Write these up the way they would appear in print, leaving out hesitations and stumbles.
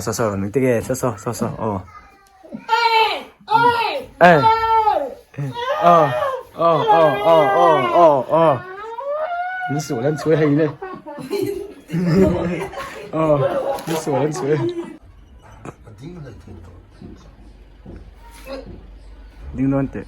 Saw saw engtin nge saw saw saw saw aw eh aw aw aw aw aw aw aw min sual an chhuai hei le aw min sual an chhuai ding dawn teh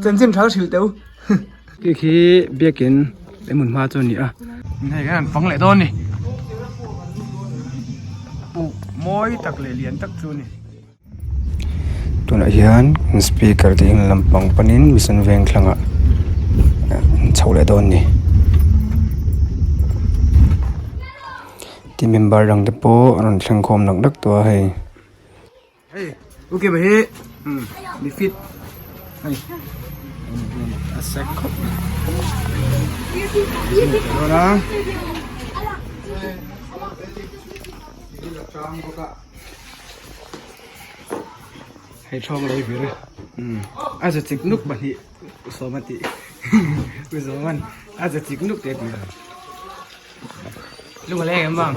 Chanchin tha hrilh teuh khi khi biakin hmun hma chu a ni a hei kan han fang leh dawn a ni puk mawi tak leh lian tak chu a ni. Tunah hian speaker te in lampang panin mission veng thlangah an chho leh dawn a ni. Team member dang te pawh an rawn thleng khawm nak nak tawh a hei. Hei u Kima hi mi fit hei a sek khawp mai. Hei thawng lei vir a za chik nuk pahnih u sawm a tih u zawm an a za chik nuk te a ti a lung a leng em vang.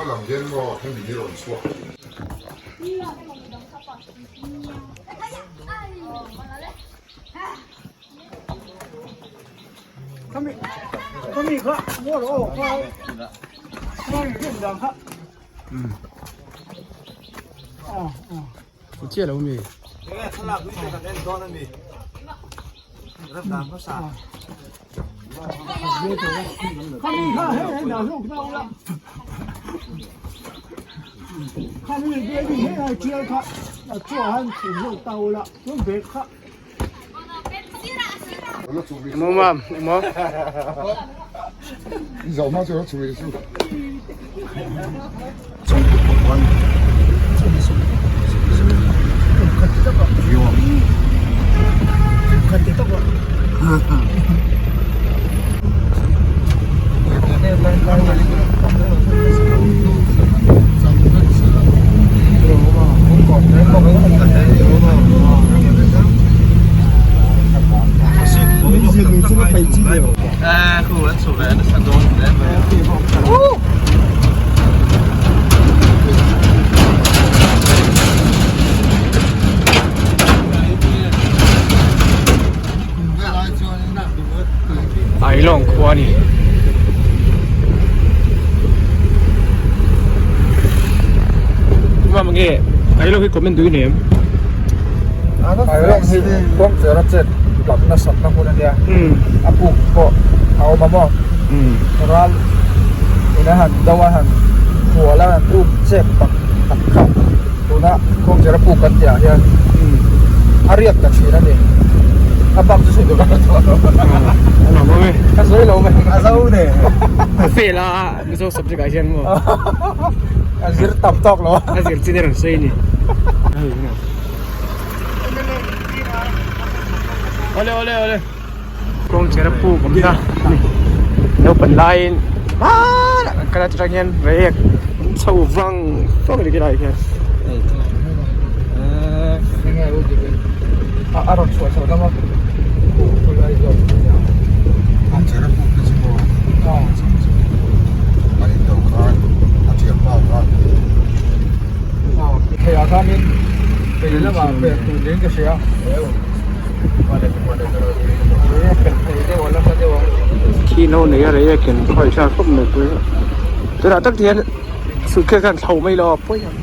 Ku chiah lo mi. Emaw mam emaw. Ailawng khua a ni. Mama nge Ailawng hi comment duh i nei em? Ailawng hi kawngcher a chet tlak nasat na hmun a nia. A puk pawh a awm a maw? Ral in a han do a han hual a han um chep tak tak kha tuna kawngcher a puk kan tih ah hian a riak ta thin a ni. A bak chu sawi tur ka hre tawh lo. Ka sawi lo mai. A zo ne. A fail a Mizo subject ah hian maw. A zir tam tawk lo. A zir chin erawh sawi a ni. Awle awle awle. Kawng chera puk awm ta naupan laiin hmanah kan kal a chutah hian reiek an chho vang vang a ni khilaiah hian. Khi no nei a rei a ken khawi thlak khawp mai pawh hi tunah tak hian suitcase khan thlo mai lo a pawi ang.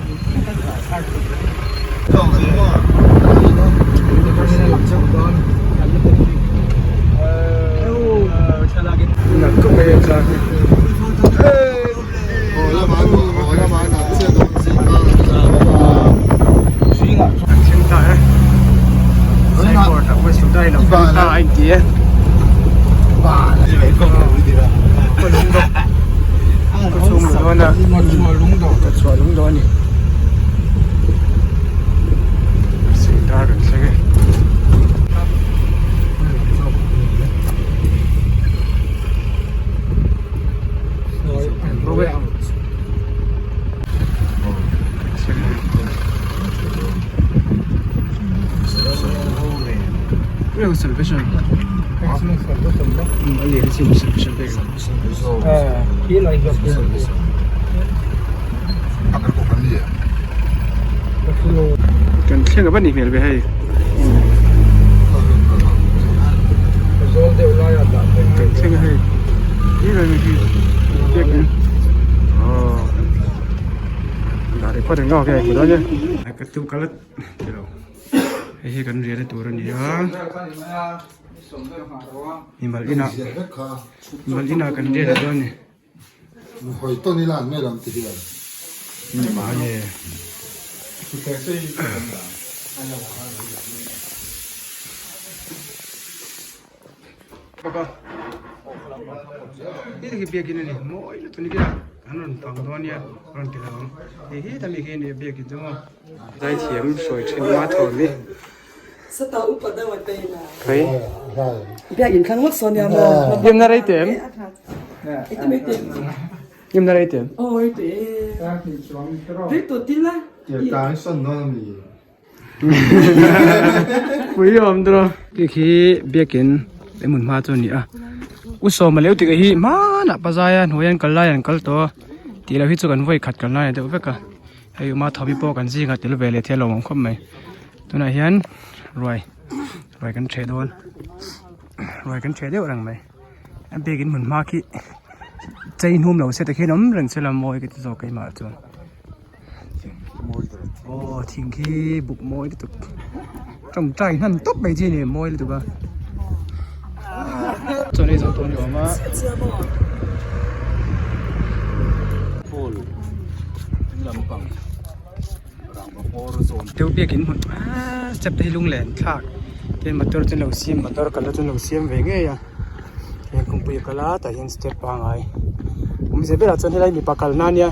lo salvation a lian hi chu salvation pek lo kan thleng a va nih hmel ve hei kan thleng a hei hei hi kan riahna tur a ni a mimal inah mimal inah kan riah dawn a ni. Bawk a hei hi biakin a ni mawi lutuk ni an rawn pang dawn nia rawn ti lo ang hei hi tami khi a ni biakin chu maw zaithiam hruai thin ma thawn hi khawi hlimna rei teh em hlimna rei teh em Pui awm tur a. Khi khi biakin leh hmun hma chu a ni a u sawma leh u tika hi hmanah pazaia hnuai an kal lai an kal tawh a tih loh hi chu kan vawi khat kal lai a deuh vek a hei uma thawmi pawh kan zingah tel ve leh thei a lawmawm khawp mai tunah hian ruai ruai kan ṭheh dawn ruai kan ṭheh deuh reng mai a biakin hmun hma khi chei hnum lo se tikhian awm reng se la mawi ka ti zawk keimah chuan. Aw thing khi buk mawi lutuk tawngtai hnan tawp mai chi a ni mawi lutuk a chuan hei zawng tawh a ni awm a. Deuh biakin hmun aaa step te hi lunglen thlak tin motor chu an lo siam motor kalna chu an lo siam ve ngei a heng kawngpui a kal a tah hian step pangai awmze berah chuan helai mipa kalna ania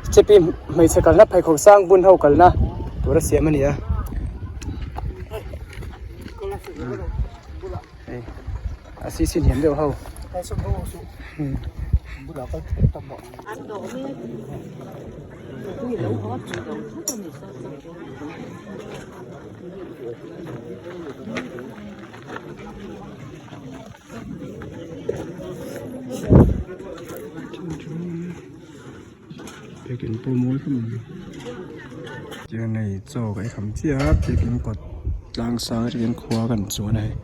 step hi hmeichhe kalna pheikhawk sang bun ho kalna tur a siam a ni a hei a sisi hniam deuh ho. Biakin pawh mawi khawp mai tiang nei chaw ka ei kham chiah a biakin kawt tlang sang atangin khua kan chuan a hei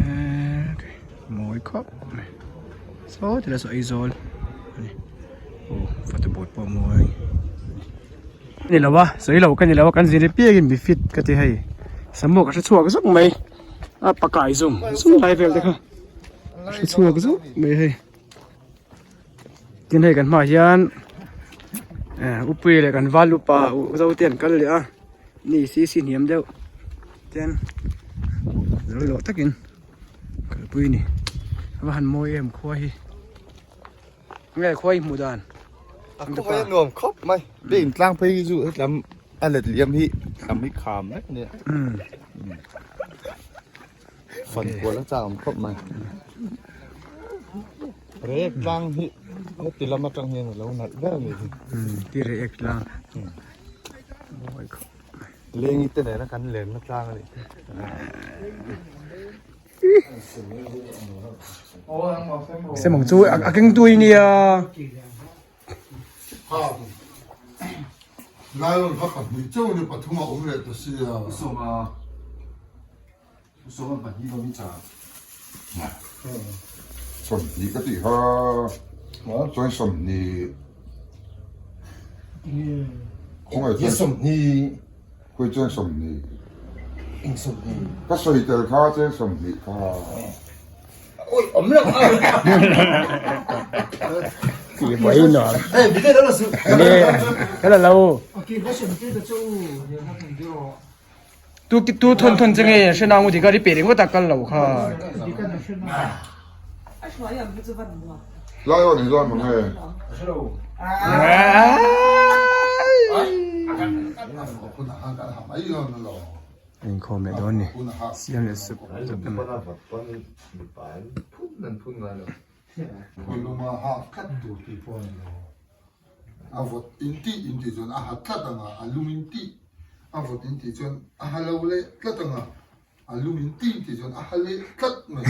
eee mawi khawp mai saw tilai saw Aizawl a ni aw photo board pawh a mawi. Ni lo a sawi lo ka ni lo a kan zir apiangin mi fit ka ti hei samuak a hre chhuak zuk mai a pakai zum zum lai vel te kha hre chhuak zuk mai hei tin hei kan hmaah hian eh upui leh kan val upa zo te an kal leh a ni si si hniam deuh ten zo lawh takin kalpui a ni a va han mawi em khua hi. Nge khuai hmuh dan? A khaw hi nuam khawp mai. Te in tlang phei hi chu hetlam a let liam hi lam hi kham vek ania. Fan kual a chak awm khawp mai. Reiek tlang hi heti lam atang hian a lo nalh ber a nih hi. Ti reiek tlang. Lengi te nena kan lenna tlang a nih hi. Semang chu a keng tui nia. Lion kha pahnih chauh ni pathum a awm leh ta sia. Sawma sawma pahnih awm cha. Sawmhnih ka tih kha chuan sawmhnih khawngaih chuan sawmhnih Khawi cheng 20. Eng 20? Ka sawi tel kha cheng 20 kha. Oi, awm lo a. Ti mai na. Eh, bi te lo su. Ne, kala lo. Tu tu thon thon chenge hre na ngu di ka ri pe ring ta kal lo kha. Lai aw ni chuan mang e. Inkhawm leh dawn ni. Siam leh sup sup em. A vawt in tih in tih chuan a ha tlat ang a, a lung in tih a vawt in tih chuan a ha lo leh tlat ang a. A lung in tim tih chuan a ha leh tlat mai.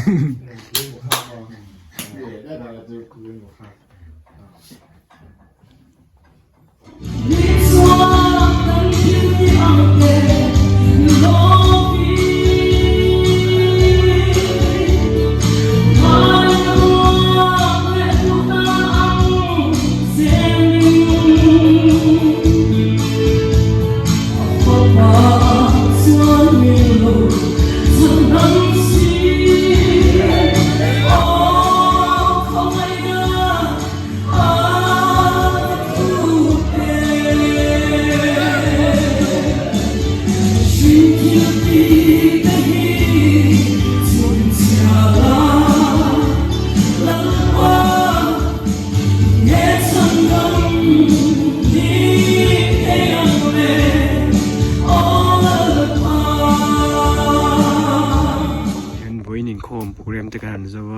Vawiin inkhawm program te kan han zo a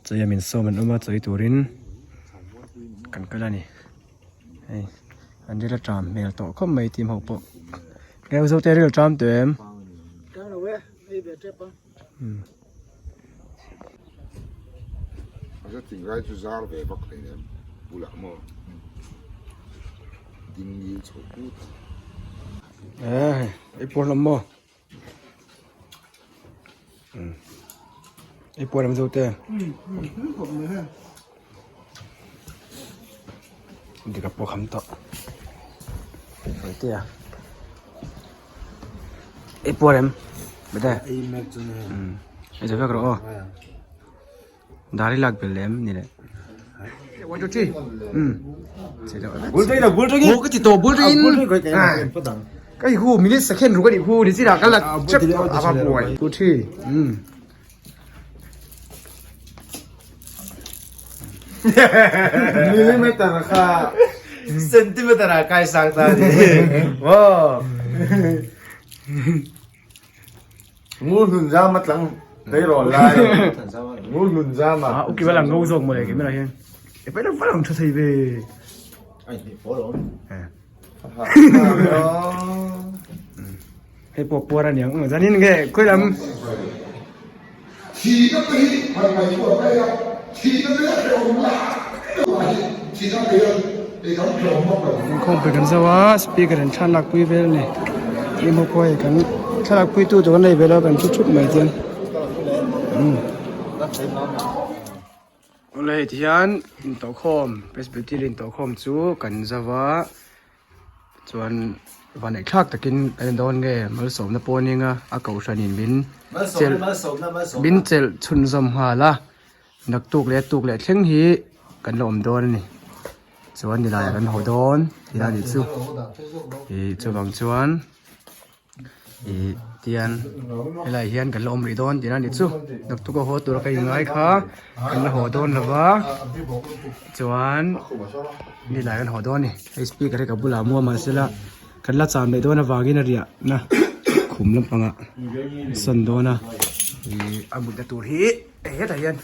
chei a min sawm an awm a chawi turin kan kal a ni hei an ril a ṭam hmel tawh khawp mai team ho pawh eng zo te ril a ṭam tawh em. A thing rai chu zar ve vak hlei nem bulah maw ding ngil chho put a. Eh i puan lam maw i puan lam zo te dika pawh kham tawh te a. I puar em bete Ei mek chu ni. Ei zo vek rawh aw. Dar i lak bel lem ni le. 1 2 3. Bul tei la bul tei. Mo ka ti to bul tei in. Kai hu minute second ru ka ni hu ni chi ra ka la chep ava buai. 2 3. Millimeter kha centimeter ah kai sang ta ni. Wow. Ngur hnun zam a tlang dei rawl lai. Ngur hnun zam a. Ah, uki wala ngau zawk mawle ke mela hian. E pai lo valang tha thei ve. Ai ni pawh lo. Eh. Hei pawh puar a niang zanin nge khawi lam. Thihna te hi han ngaihtuah mai a, thihna te a hrehawm la tih hi thihna te hian ei dang hlawm vak lo. Inkhawmpui kan zo a, speaker in thla lakpui vel a ni. Emaw pawh hei kan thla lakpui tu tur kan nei ve lo a kan thu thup mai chuan. Awle hei ti hian intawhkhawm Presbyterian intawhkhawm chu kan zo a. Chuan vanneih thlak takin kan en dawn nge malsawmna pawh a ning a, a kohhranin min chelh min chelh chhunzawm nghal a, naktuk leh tuk leh thleng hi kan la awm dawn a ni. Chuan nilaiah kan haw dawn tih a nih chu ih chuvang chuan. Ih tian helai hian kan la awm rih dawn tihna a nih chu naktuk a haw tura ka inngai kha kan la haw dawn lo va chuan nilai kan haw dawn a ni hei speaker hi ka bulah muah mahse la kan la cham leh dawn avangin a riahna khum lampangah a sawn dawn a ih a mutna tur hi hetah hian.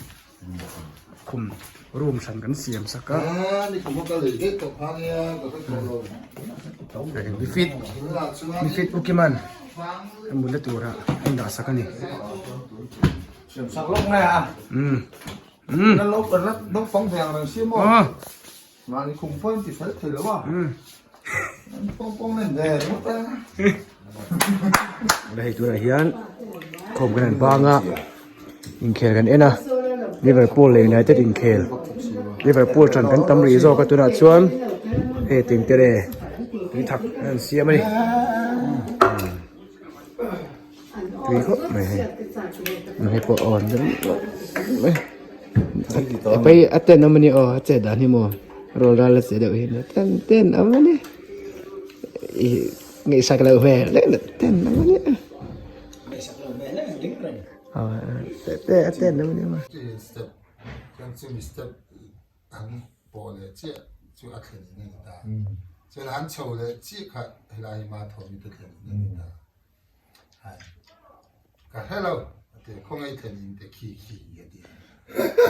Khum room hran kan siam sak a. Mifit mifit ukiman a mutna tura a indah sak a ni. Hei tunah hian khawm kan han bang a inkhel kan en a Liverpool leh United inkhel Liverpool tan kan tam rih zawk a tunah chuan hei tingtere tui thak an han siam a ni tui khawp mai hei hei pawh aw mai pai a ten awm a ni aw a chet dan hi maw rawl ral a che deuh hi ten ten awm a ni ih ngaihsak loh hmel lek lek ten awm a ni aw te a ten awm a ni maw. An pawh leh chiah chu a thlen in a ni ta. Chuan an chho leh chiah kha helai hi ma thawmi te thlen in a ni ta. Hai. Ka hre lo a ti a, khawngaih thlen in te khi khi a ti a.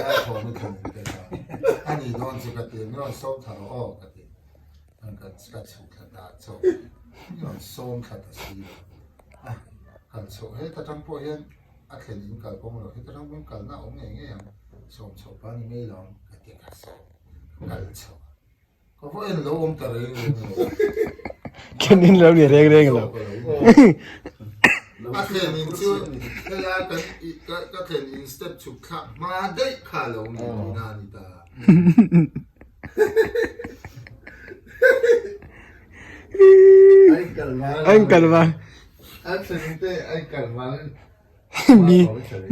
Ma thawmi thlen in te kha a ni dawn chu ka ti a, min rawn sawm thla rawh aw ka ti. Chuan ka chhuk thla ta chauh. Min rawn sawm thla ta si lo. Kal chhoh heta tang pawh hian a thlen in kal kawng lo, heta tang pawhin kalna a awm ngei ngei ang, sawm chhoh pa ni mai lo ang ka ti ka sawm kal chhoh a, ka vaw en lo awm ta reng reng lo. Thlen in lo ni reng reng lo. A thlen in chu helai kan ka thlen in step chhuk thlak hma daih kha lo ni tihna a ni ta. An kal va. Mi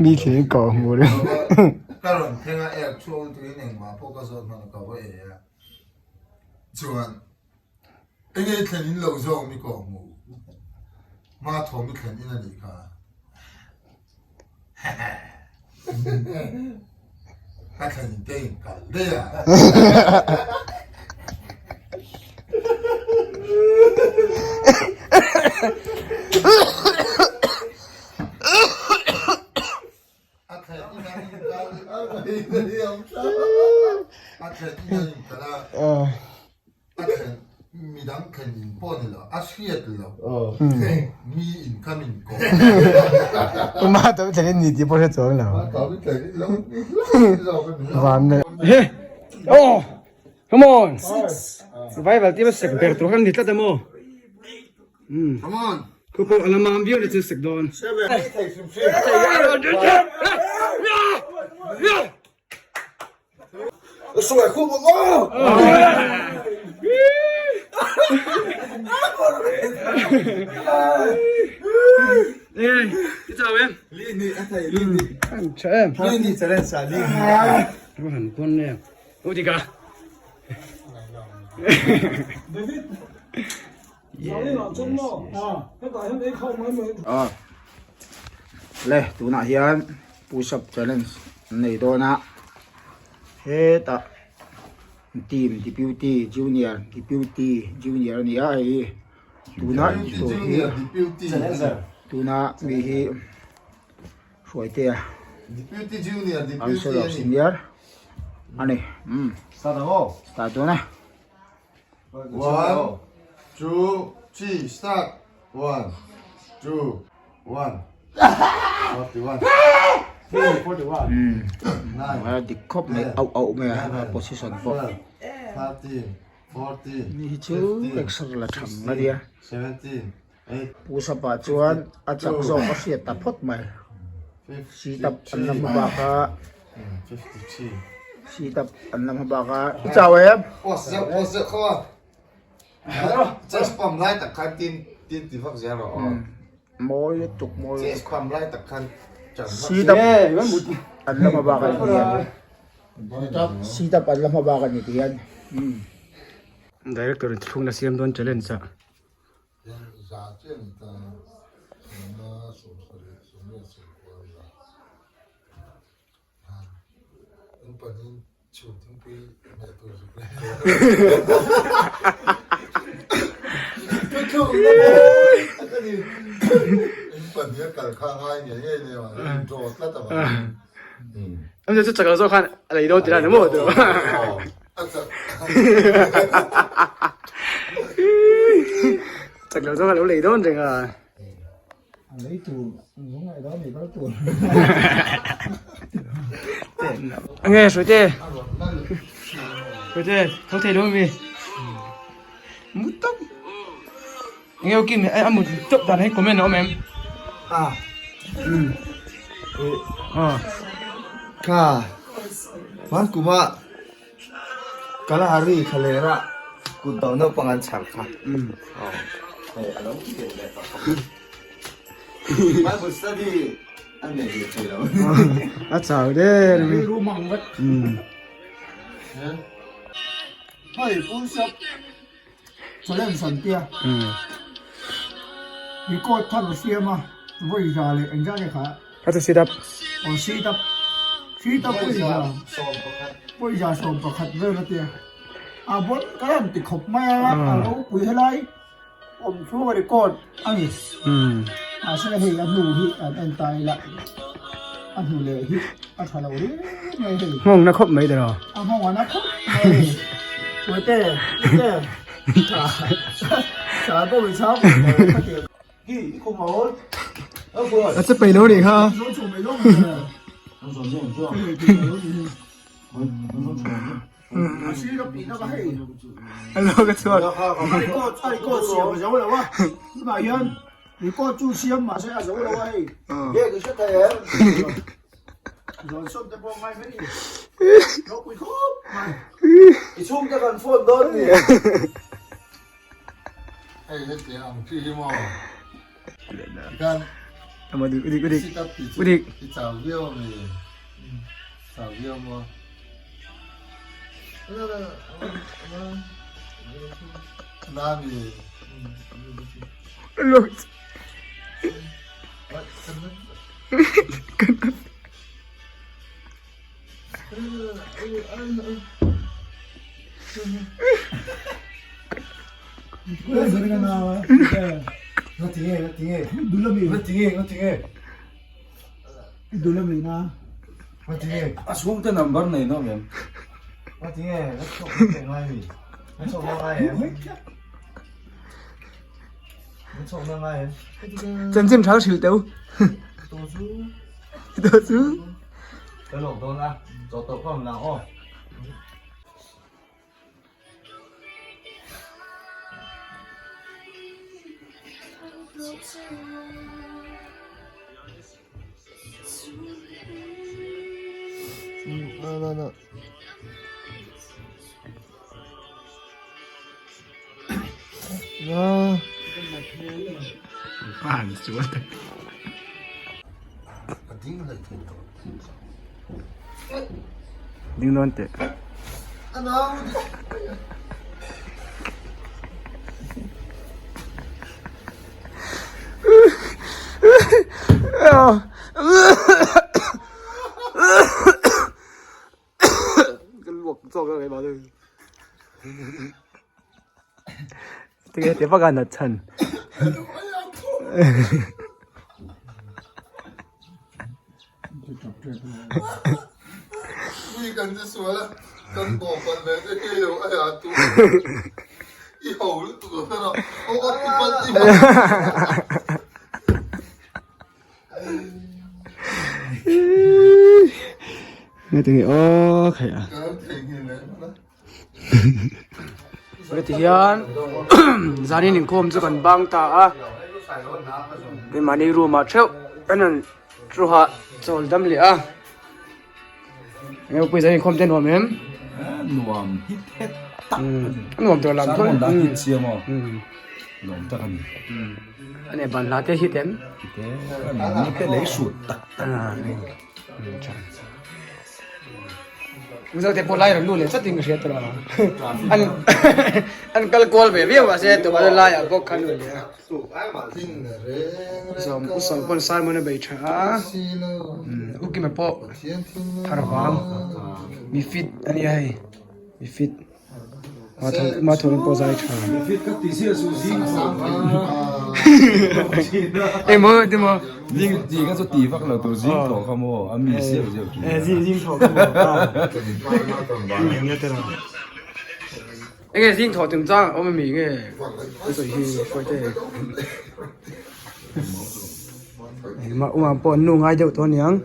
mi thlen ko hmu re. Ka rawn thleng a ek chhuak tuin engmah pawh ka zawt hman ka va ei a. Chuan enge thlen in lo zawk mi ko hmu. Ma thawm i thlen in a nih kha. Ka thlen in te in kal daih a. A thlen in an in kal a thlen in an in kal a. A thlen midang thlen in pawh ni lo, a hriat lo mi in kha min kawh. Uma tawp thlen in ni tih pawh hre chuang lo. Van le. He! Oh! Come on! Survival team a sek ber tur khan ni tlat emaw? Come on! Khu pawh a la mam viau na chu sek dawn. Le tunah hian push up challenge an nei dawn a hetah team deputy junior deputy junior a ni a hei hi tuna tur hi tuna mi hi hruaitea council of senior a ni umm start dawn e. One, two, three, start. One, two, one. 41. 41. Nine. A dik khawp mai auh auh mai a position pawh. 13, 14, Ni hi chu exer la tham a nia. 17, 8, Push up ah chuan a chak zawk a hriat ta phawt mai. Sit up an la hma bak a. 53. Sit up an la hma bak a. I chau em? Pause zeuh, pause zeuh khaw a. Chest pump lai tak khan tin tin ti vak zel rawh aw. Mawi lutuk mawi lutuk. Chest pump lai tak khan chan vak. Sit up an la hma bak a ni hian. Sit up an la hma bak a ni ti hian. Director in thlungna siam dawn challenge ah. Amne chu chakal zawk khan a lei dawn tih na maw tu. Chakal zawk a lo lei dawn reng a. Lei tur zung ngai dawn ni kal tur. Ange Hruaite. Hruaite tho thei lo mi. Mut tawp. Enge u Kim a mut tawp dan hi comment a awm em? A. A. Kha. Hman kuma Kalahari thlalera kut do naupang an chhar kha. Hei a lo ti leh tawh khawp. Bible study an nei ve thei lo. A chau der mai. Rilru mang vek. Hei push up challenge an tia. Record thar siam a vawi za leh engzah nge kha. Ka chu sit up. Aw sit up. Sit up vawi za. Vawi za 11 vel a tia. A bon ka rawn ti khawp mai a, a ropui helai awm chhung a record a ni. Mahse hei a hnu hi an en ta ila a hnu leh hi a tha lo riau mai hei. Nghawng na khawp mai tiraw? A nghawng a na khawp mai. Puite, puite. Sa pawh i chhang ka ti. Hi i khum awl. A che peih lo nih kha. Hello ka chhuak. I chhungte kan phone dawn ni. Hei heti ang chi hi maw? Tikhan Ama dik udik udik. Sit up tih chu Udik. i chau viau ami? Chau viau maw? Nami. Look. A chhungte number nei nawm em? Chanchin tha hrilh teu. To chu. Ka lawk dawn a, chaw tawh ka awm lang aw. Ding dawn teh. Ka luak zawk a keimah chu. Tinge ti vak a nat chhan. Mi kan chu sual a, kan bawh palh ve te kei lo a ya tu. I ho lutuk lo hran a, aw aw ti palh ti palh. Nge tinge aw khai a. Heti hian zanin inkhawm chu kan bang ta a keimahni room ah theuh kan han thu hah chawl dam leh a enge pawisa zanin inkhawm te a nuam em nuam hit het tak a nuam tur lam sermon dah hit chiang aw nuam tak a ni a nih ban hla te hit em hit e ni te lei hrut tak tak Mizo te pawh lai rawn lut leh chatin ka hria tawh a an an kal kual ve viau mahse tumah chu laiah bawk khan lut leh a sawm u sawm pawn Simon a bei tha a u Kima pawh thar vang mi fit a nia hei mi fit. Ma thawm pawh zai tha. Emaw emaw. Ding ti ka chu ti vak lo tur zing thaw kha maw a mi siau siau thin. Eh zing zing thaw kha maw. Enge zing thaw chung chang awm ami nge an sawi hi hruai te. Engmah uma pawh an nu ngai deuh tawh aniang.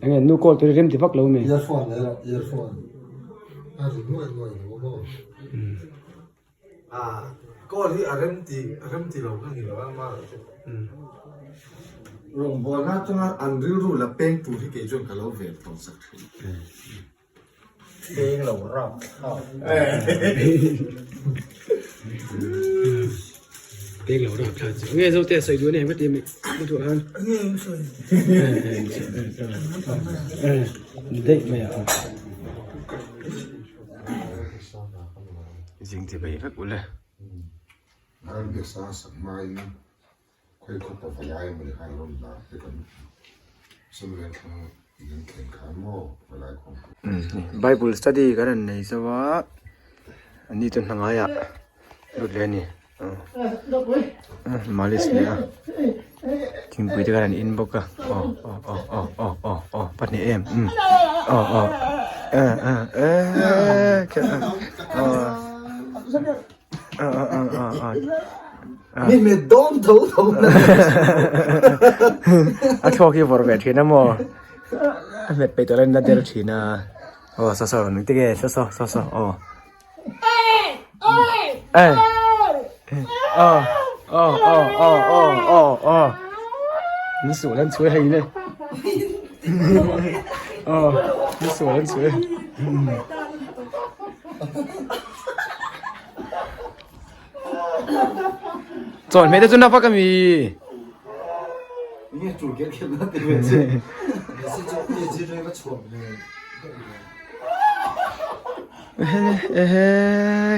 Enge nu call tur hi rem ti vak lo mi. Earphone leh rawh earphone a ri nuai nuai lo maw. Call hi a rem ti a rem ti lo kha ni lo a ma rawngbawlna atanga an rilru la peng tur hi kei chuan ka lo vel tho sak thin. Peng lo rap thlak. Peng lo rap thlak chu. Nge zo te sawi duh a ni ka ti mi ka duh han. Nge in sawi. Daih mai a. Zing ti bai vek ule. Ralbia sa sak hmain Khawi khawpa valai emaw khan rawn lar te kan Sumlen thlang in an thlen khan maw valai khawm Bible study kan han nei zo a, an ni chu hna ngaiah lut leh a ni. Malis leh a, thingpui te khan an in bawk a, aw aw aw aw aw aw aw pahnih em umm aw aw eh eh eh aw. Mi me dawm tho tho na. A thluak hi vawrh ve thin a maw? A hmet peih tawh lo in la der thin a. Aw saw saw rawn tig e saw saw saw saw aw. Ê Aw aw aw aw aw aw aw Min sual an chhuai hei le. Aw min sual an chhuai. Chawn hmeh te chu na vak ami.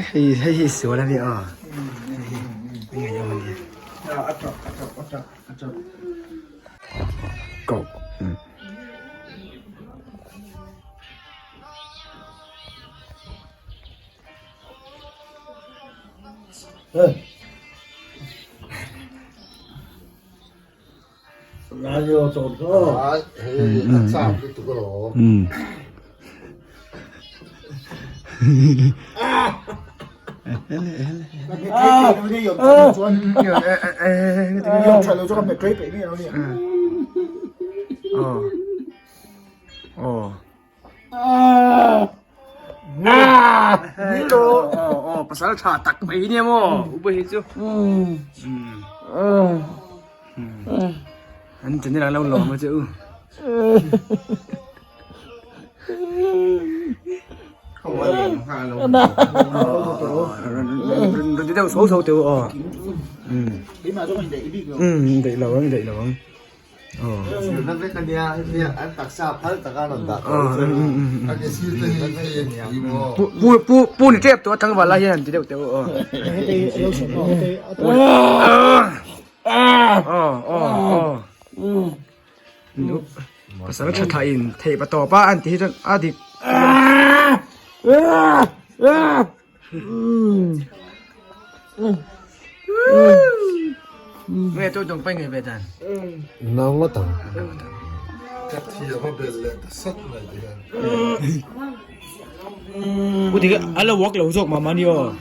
Hei hei hi sual ani a. Go. Pasal tha tak mai nia maw upa hi chu an channel ang lo lawm a che u rawn ti deuh so so teu aw daih lo ang daih lo ang Pu ni tep tawh a tlangval lai hian an ti deuh teuh aw. Pasal tha tha in theih pa tawp a an ti hi chuan a dik. Nge tu dong pai nge ve dan. Nau ngawt ang. Ka thiam a bel leh ta sat mai ti hian. U ti a lo walk lo zawk mah mani aw.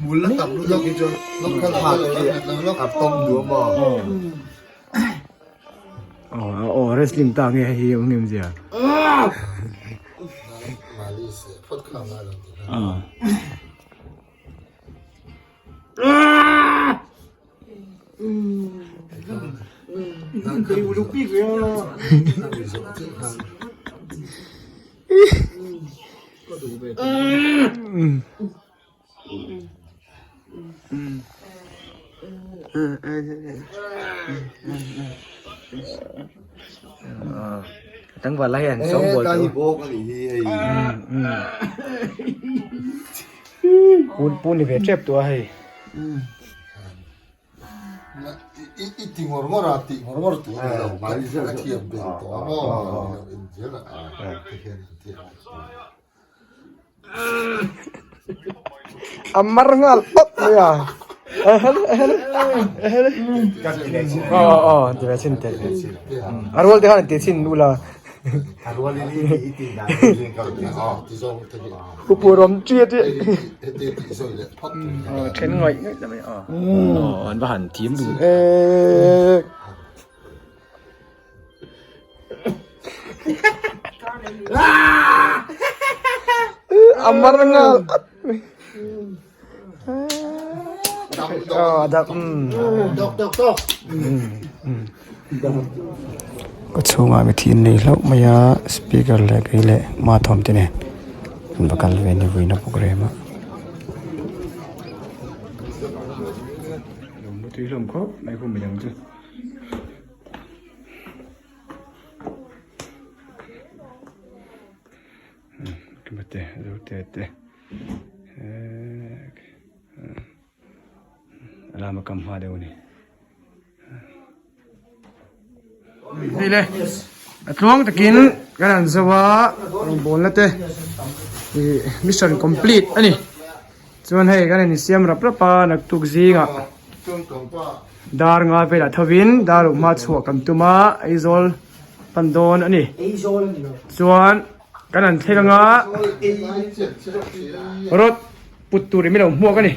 Mul la tam lut hi chuan lok kha la la la lok a tawm duh a maw. Aw aw wrestling ta nge hei hi awm ngem zia. Mali se phawt kha ngai lo ti kha. Tlangval lai hian sawngbawl chu pu ni ve tep tawh a hei. I ti ngawr ngawr a tih ngawr ngawr tur a ni lo ka thiam bel tawh a maw en zel a ti hian an ti a. A mar nghal pawp mai a aw aw ti ve chhin teh a rual te khan an ti chhin ula upu rawm chi a ti then ngaih ngaih ta mai a aw an va han thiam dun e. A mar nghal at mai. Aw dap Ka chhungah mi thih nei hlauh mai a speaker leh kei leh hma thawm te nen an va kal ve ni vawiin a program a. Lo mutui hlawm khawp mai khu midang chu. Te te te lama kam hma deuh a ni hei le a tluang takin kan han zo a rawngbawlna te ih mission complete a ni chuan hei kan insiam rap rap a naktuk zingah. Dar nga velah thovin dar uk hma chhuah kan tum a Aizawl. pan dawn a ni. Chuan kan han thleng anga rod put tur in min lo hmuak a ni.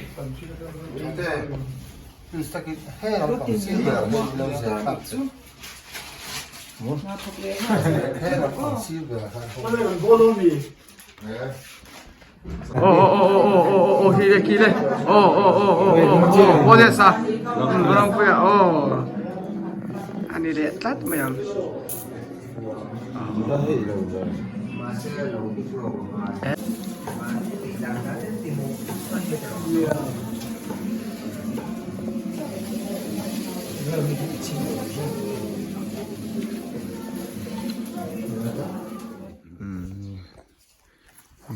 Ani leh tlat mai ang.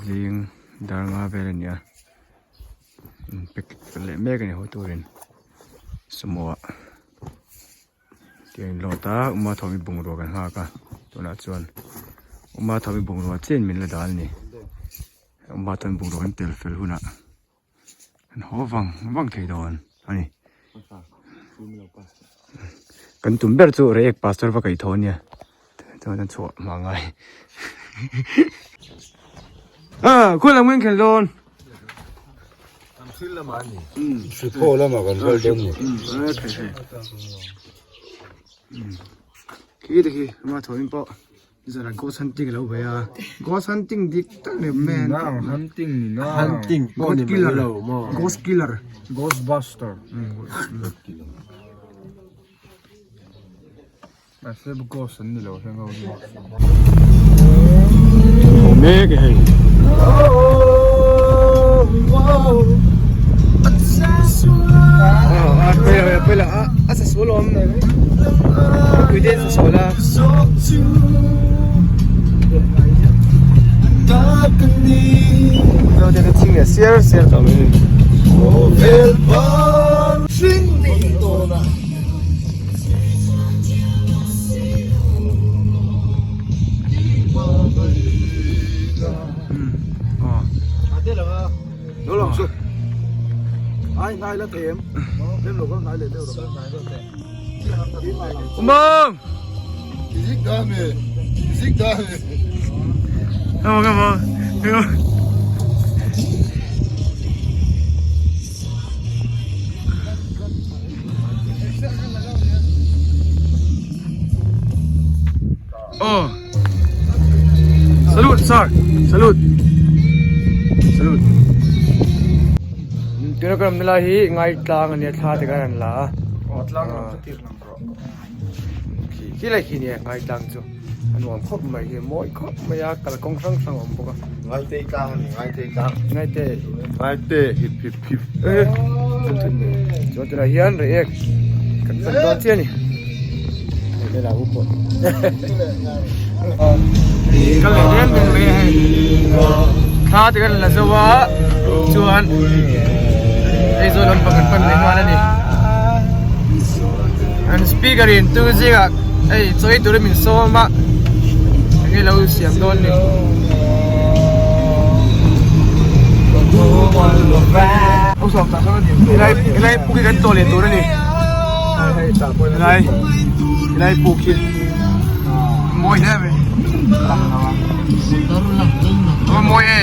Zing dar nga vel a ni a in pack leh mek a ni haw turin sumo ah tiang in load a uma thawm hi bungrua kan nghak a tunah chuan uma thawm hi bungrua chiah in min la dal a ni uma thawm bungrua kan tel fel hunah an haw vang vang thei dawn a ni kan tum ber chu reiek pastor va kaih thaw a nia chuan an chhuah hma ngai ah khawi lam nge an khelh dawn Hriphaw lamah kan kal dawn ni. Khi te khi ama thawin pawh Zara ghost hunting alo bei a ghost hunting dik tak ni men hunting ni na hunting pawh ni mai lo maw ghost killer ghost buster mahse ghost an ni lo heng ho hi mek e hei a sa sual awm pui te sa sual a Zo te ka ching leh siar siar tawh mai Umang! Come on, come on. Come on. Oh. Salute, sir. Salute. Salute. Tuna kan awmna lai hi ngai tlang a nia thla te khan an la a. Aw tlang lam chu tir lang rawh. Khi khi lai khi nia ngai tlang chu a nuam khawp mai hi mawi khawp mai a kalkawng hrang hrang a awm bawk a. Ngaitei tlang a ni ngaitei tlang. Ngaite. Ngaite hip hip hip. Eh chuan tunah hian reiek kan pan dawn chiah a ni. Kal leh reng reng mai a hei thla te kan la zo a chuan Aizawl lampang kan pan leh nghal a ni an speaker in tu zingah hei chaw ei turin min sawm a enge lo siam dawn ni. Helai puk hi kan tawh leh tur a ni. Helai helai puk hi mawi hle mai a mawi e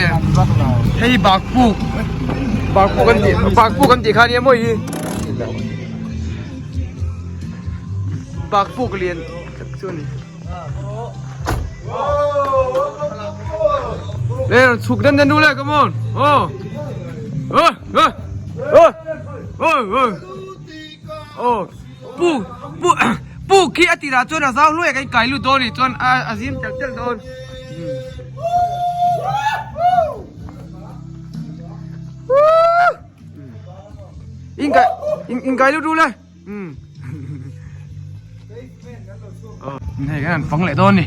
hei bak puk bak puk an tih bak puk an tih kha nia mawi hi bak puk lian tak chu a ni le rawn chhuk dan dan le come on oh oh oh oh oh oh Aw pu pu pu khi a tirah chuan a zau hluai a kan kai lut dawn a nih chuan a a zim telh telh dawn. In kai in kai lut ru le. Hei kan han fang leh dawn a ni.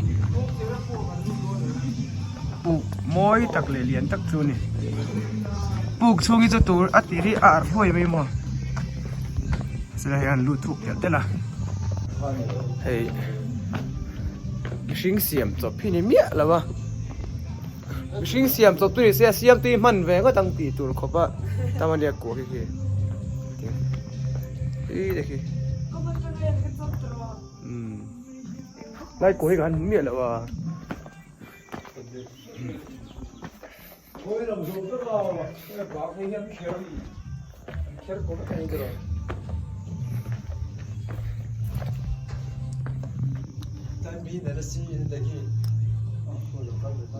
Puk mawi tak leh lian tak chu a ni. Puk chhung hi chu tur a tih hi a arh hluai mai maw. Sela hei an lut thuk telh telh a. Hei mihring siam chawp hi ni miah lo a. Mihring siam chawp tu ni se a siam tui hman ve ngawt ang tih tur khawp a tam a nia kuah khi khi. Ih te khi. Umm. Lai kawi ka han hmu miah loh a.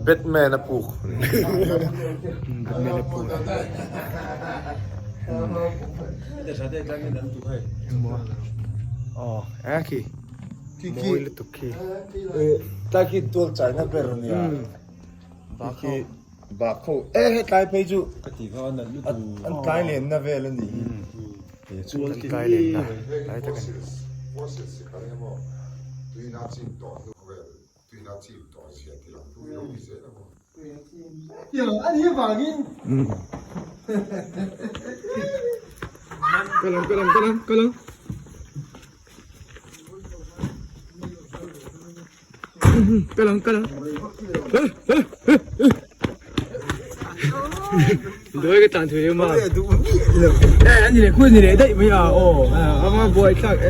Batman a puk. Batman a puk. Aw eh khi mawi lutuk khi. Tlai khi tual chaina ber a nia. Khi bak ho e he tlai phei chu an tlai lenna vel a nih hi. Tlai lenna tlai tak a ni. Kal ang kal ang kal ang kal ang. Kal ang kal ang. Doi ka tan thui ma. Eh ani le khu ni le dai mai a aw ama buai thlak e.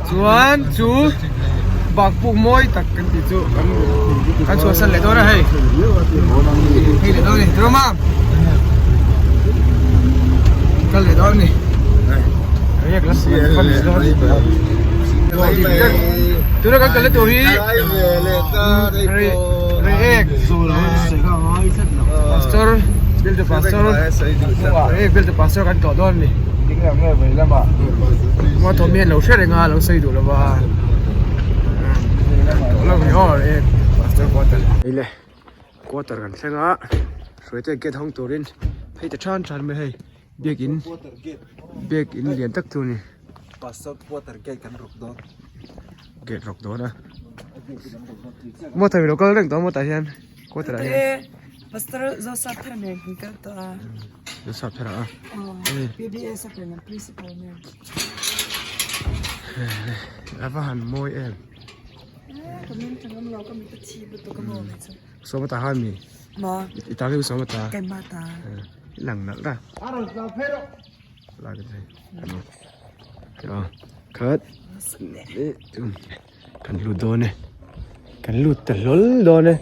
Chuan chu bak puk mawi tak kan tih chu kan kan chhuahsan leh dawn a hei. Hei leh dawn a ni Drama. Kal leh dawn a ni. Riak la fan leh dawn. Tuna kan kal na tur hi Reiek Pastor Bill Pastor Reiek Bill Pastor kan tlawh dawn a ni. Maw thawm hian lo hre reng a lo sawi duh lo va tawh lo ni aw e pastor quarter hei le quarter kan thleng a hruaite gate hawng turin hei ta than than mai hei biakin biakin lian tak chu a ni pastor quarter gate kan rawk dawn gate rawk dawn a maw thawm i lo kal reng tawh a maw tah hian quarter ah hian pastor Joseph thar nen kan kal tawh a. Joseph thar a. PBS a kan principal nen. A va han mawi em. Ka min tangam lo ka mi ta thi bu to ka mo mai chu. Sawma ta han mi. Ma. I ta ke sawma ta. Kai ma ta. Lang nal ra. La ka thei. Ka khat. Kan lut dawn e kan lut ta hlawl dawn e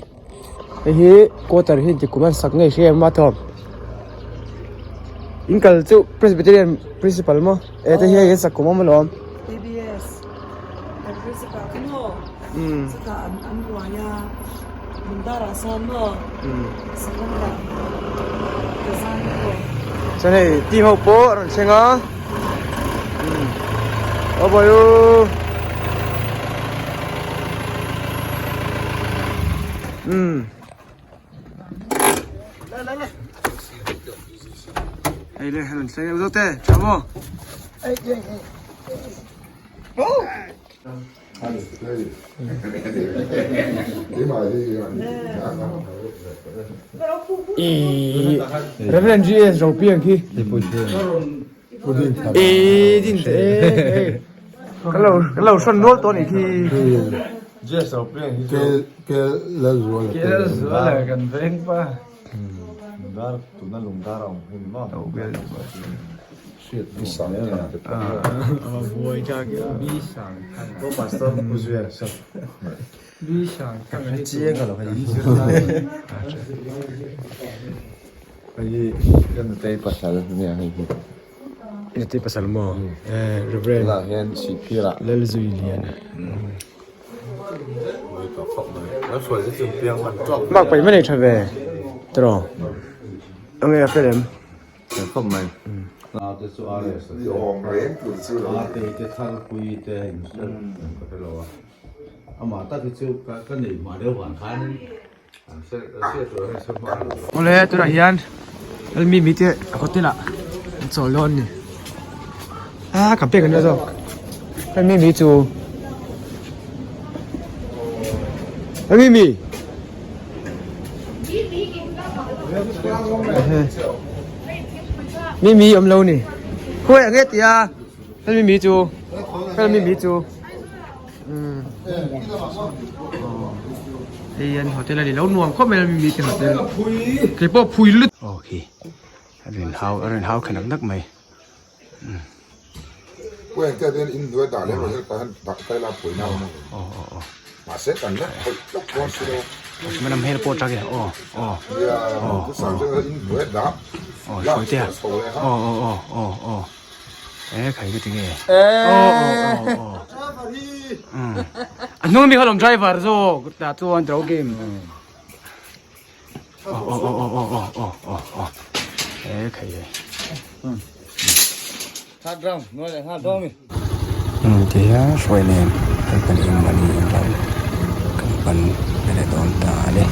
hei hi quarter hi ti kum a sak ngei hria em a thawm in kal chu presbyterian principal maw e te hi hei an sak kum awm alawm PBS kan principal kha maw chutah an an ruai a lungdar ah sawn maw second ah design pawh chuan hei team ho pawh a rawn thleng a. Aw boy u. Hei le han thleng em zo te tha maw. Reverend GS Ropiang khi. E din te e. Kan lo kan lo hrawn nual tawh anih khi. GS Ropiang hi chu. Ke lal zual. Ke lal zual kan veng pa. Lungdar tuna lungdar a awm hi ni maw. Nutei pasal maw Reverend Lalzuiliana Mark pahnih mai nei tha ve tiraw enge a fel em. Fel khawp mai. Naute chu RS a che. Ate te Thalpui te in ka hre lo a. Amah tak hi chu ka nei hma deuh vang khan an hre hriat tur an hre hma lo. Awle tunah hian Lalmimi te hotel ah an chawl dawn a ni. Ah ka bag an la zawk. Lalmimi chu Lalmimi. Mi mi awm lo ni khawi ang nge tia hemi mi chu hemi mi chu umm hei an hotel a ni lo nuam khawp mai mi mi te hotel keipawh phui lut aw khi a rawn hau a rawn hau kha nak nak mai. Pu engte hian in hnuai dah leh rawh helpah hian dah ta ila pawina a awm ang. Mahse kan la khawih tawk dawn si lo. Mana hmel pawh tak e aw aw. Nia chu sang chuan in hnuai dah lak chhuah chho leh ha. Aw aw aw aw aw e khai ka ti nge aw aw aw aw. A hnung mi kha lawm driver zawk tah chuan tro game. Aw aw aw aw aw aw aw aw aw e khai e. Tia hruai nen kan pan in mahni in lam kan pan ve leh dawn ta a ni.